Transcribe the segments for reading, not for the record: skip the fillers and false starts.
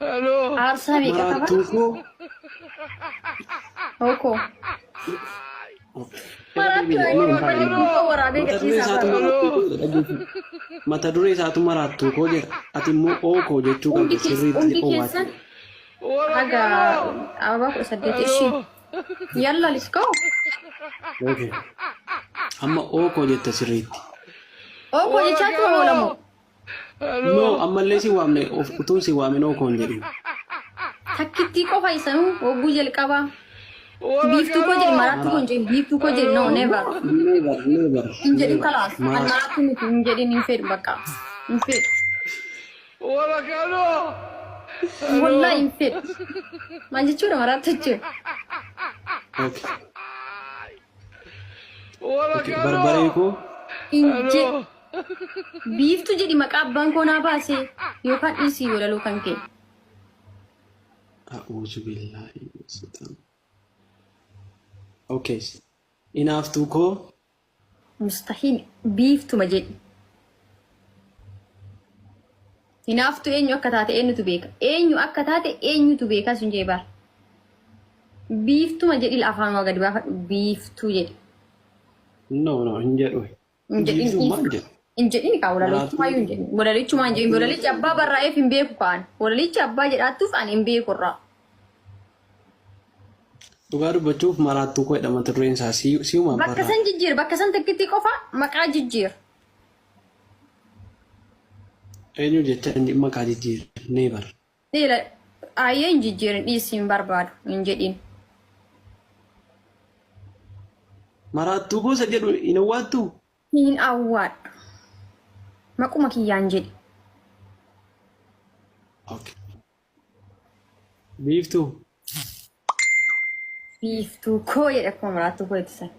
Aarsaa meeqa qaba? Maraattuu koo. Okoo. Irra Maraattuu deebiin eenyu hin barbaade taane. kuufa waraabee Mata duree gadhiisaa isaatu bara. maraattuu koo jedha dhaggeeffadhu. Mata duree isaatu maraattuu koo jedha. Ati immoo oo koo jechuu Hundi qabda keessa sirriitti hundi owwaatti. keessan haga ababaa 18 ishii. Yalla let's go. Okay. Amma oo koo jetta sirriitti. Oo koo jechaa tuma oolamoo. No ammallee si waamne of utuun si waamin oo koo hin jedhin. Takkittii qofa isanuu hogguu jalqabaa. Biiftuu koo jedhi maraattuu koo hin jedhin biiftuu koo jedhi no never. Never never Hin jedhin never. kalaas. An Maraattuu. maraattuu miti hin jedhin hin fedhu bakka. Hin fedhu. Wallahi hin fedhu. Maal jechuudha maraattuu jechuun? Okay. Okay. Barbaree koo. Hin jedhu. Biiftuu jedhi maqaa abbaan koo naa baase yookaan dhiisii walaloo kan kee. A'uuzu billaahi mina shaytaan. Okay. Inaaftuu koo. Mustahiil biiftuma jedhi. Hinaaftuu eenyu akka taate eenyutu beeka? Eenyu akka taate eenyutu beeka sun jee bara. Biiftuma jedhi afaan waa gadi baafadhu biiftuu jedhi. No no hin jedhu. Hin jedhin Biiftuu maal jedhu? Hin jedhin kaa walalichumaa hin jedhin. Walalichumaa hin jedhin. Walalichi abbaa barraa'eef hin beeku kaan. Walalichi abbaa jedhaattuuf ani hin beeku irraa. Dhugaa dubbachuuf maraattuu koo jedha mata dureen isaa si'umaan Bakka barraa. san jijjiir bakka san takkitti qofa maqaa jijjiir. Eenyu jecha inni maqaa jijjiir neebar. Dhiira ayyee hin jijjiirin dhiisi hin barbaadu hin jedhin. Maraattuu koo isa jedhu hin awwaattuu? Hin awwaadhu. Maquma kiyyaan jedhi. Okay. Biiftuu. Biiftuu koo jedhe akkuma maraattuu koo itti san.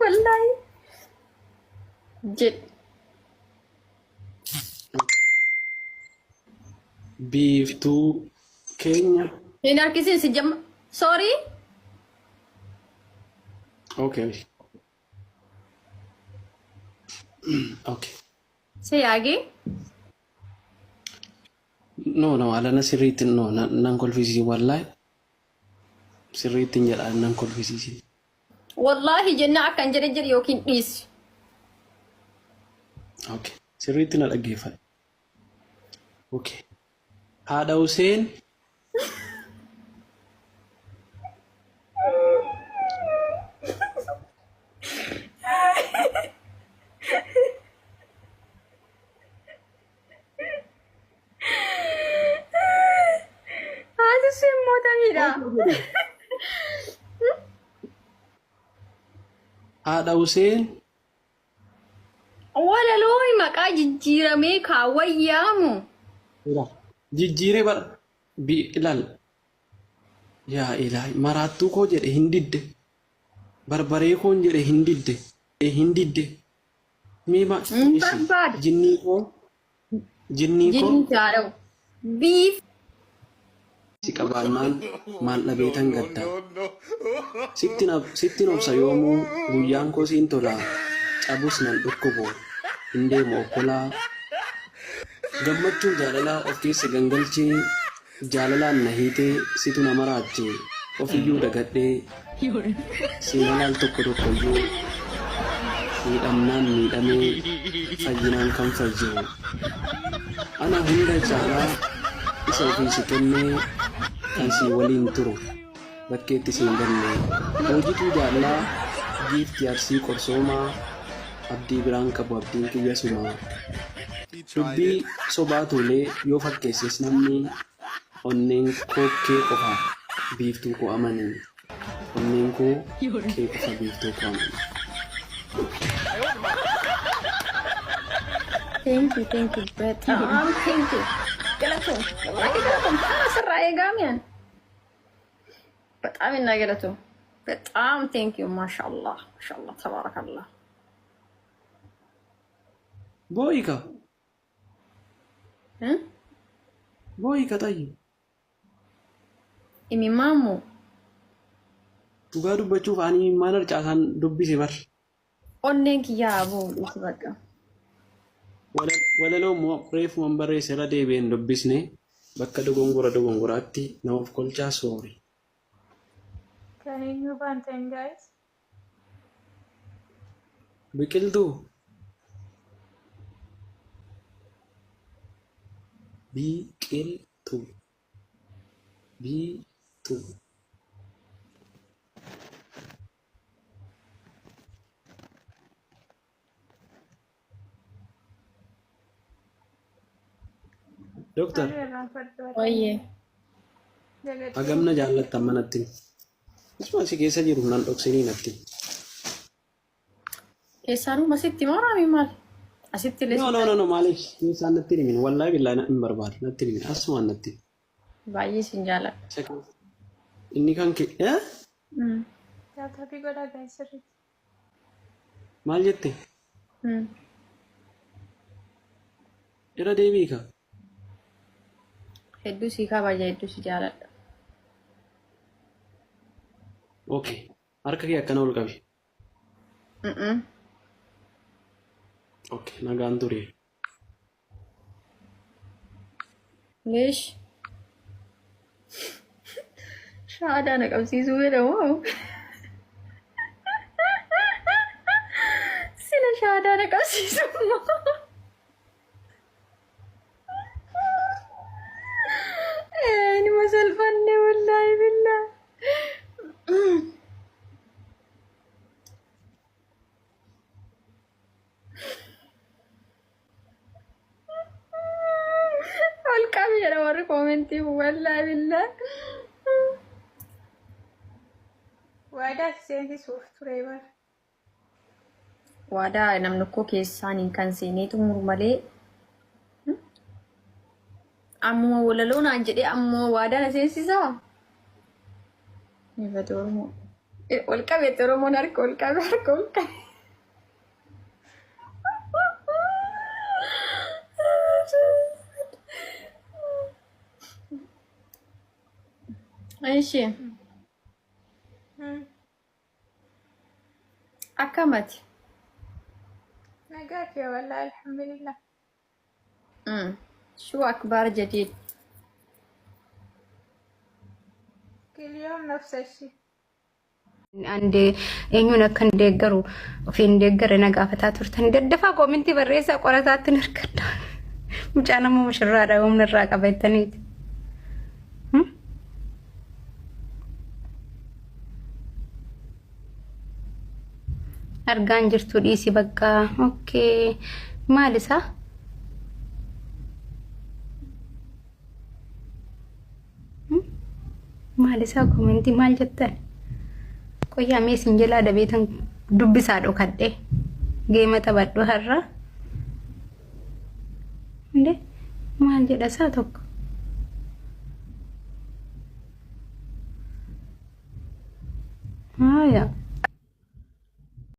Wallaahi. Jedhi. Biiftuu keenya. Hin harkisin si jamma. Sorry. Okay. Okay. Si yaagee. No, no, alana sirriitti no, nan kolfisiisin wallaahi. Sirriitti hin jedha nan kolfisiisin. Wallaahi jennaa akkan jedhe jedhi yookiin dhiisi. Okay. Sirriitti na dhaggeeffadhu. Okay. Haadha Huseen Haati sun mootamiidha. Haadha Huseen Walaloo maqaa jijjiiramee kaawwayyaamu. Jijjiiree bara bi ilaal yaa ilaahi maraattuu koo jedhe hin didde barbaree koon jedhe hin didde hin didde mee ma Hin ishi barbaadu. jinnii koo jinnii koo Jinni jaadhawu. Biif. Si qabaannaan maal dhabeetan gadda Sittin obsa yoomuu guyyaan koo siin tola Cabus nan dhukkubu hin deemu okkolaa Gammachuu jaalalaa of keessa gangalchee Jaalalaan na hiitee situ na maraache Ofiyyuu dagadhee Seenaan al tokko tokkoyyuu miidhamnaan miidhamee fayyinaan kan fayyu. Ana hunda caalaa isa ofii si kennee kan sii waliin turu bakkeetti si hin ganne. Boojituu jaalalaa giiftii Arsii qorsoomaa abdii biraan qabu abdiin kiyya suma. Dubbii sobaa tuulee yoo fakkeesses namni Onneen koo kee qofa biiftuu koo amani Onneen koo kee qofa biiftuu koo amani. Thank you, thank you. በጣም thank you. Galatoom. Wallahi galatoom. Kana sirraa eegaame ani. በጣም እና galatoom. በጣም thank you. ማሻአላህ ማሻአላህ ተባረከላህ። Boo'i kaa. Boo'i ka xayyi. Imimmaan moo? Dhugaa dubbachuuf ani maal harcaasaan dubbise bar. Onneen kiyyaa aboo dhiisi bakka. Walaloo immoo reefuman barreesse irra deebi'een dubbisne bakka dogongora dogongoraatti na of kolchaa soori. Kan eenyuu baantan guys? Biqiltuu. Biqiltuu. Biqiltuu. Doktar, Ani irraanfadhu ati. Wayyee. Dagadhee. hagam na jaallattan manatti. Isuma si keessa jiru nan dhoksinii natti. Keessaanuu asitti moo raamii maal? Asitti illee No, no, no, no, maaliif keessaan natti hin himin. Wallaahi billaahi hin barbaadu. Natti hin himin. Asumaan natti himi. Baay'ee sin jaalladha. Isa keessa. Inni kan kee. Eh? Tap tapii godhaa guys sirriitti. Maal jette? Irra deebi'i ka. Hedduu si kabaja, hedduu si jaaladha. Okay. Harka kee akkana ol qabi. Okay. Nagaan ture. Leesh. Shaadaa na qabsiisuu fedha moo? Sila shaadaa na qabsiisuu moo? Inuma salphanne wallaahi billaa. Ol qabi jedha warri koomentii wallaahi billaa. Waadaa si seensisuuf ture bara. Waadaa namni koo keessaaniin kan seenee xumuru malee ammuma walaloo naan jedhee ammoo waadaa na seensisaa. Nifate Oromoo. Ol qabeetti Oromoon harka ol qabe harka ol qabe. Ishi akkamati? Nagaa kee wallaahi alhamdulillah. Shuu akbaar jadiid. Kiliyoom nafsa ishii. Ande eenyuun akka hin deeggaru ofiin deeggare na gaafataa turtan. Daddafaa koomintii barreessaa qorataatti hin argadha. Mucaan amma mushurraadha humna irraa qaba jettaniiti. Argaan jirtu dhiisi bakka. Okay. Maal isaa? Maal isaa komentii maal jettan? Qoyyaa mee isin jalaa dabeetan dubbisaa dhokadhe. Geema taphadhu har'a. Inde maal jedha isaa tokko? Haaya.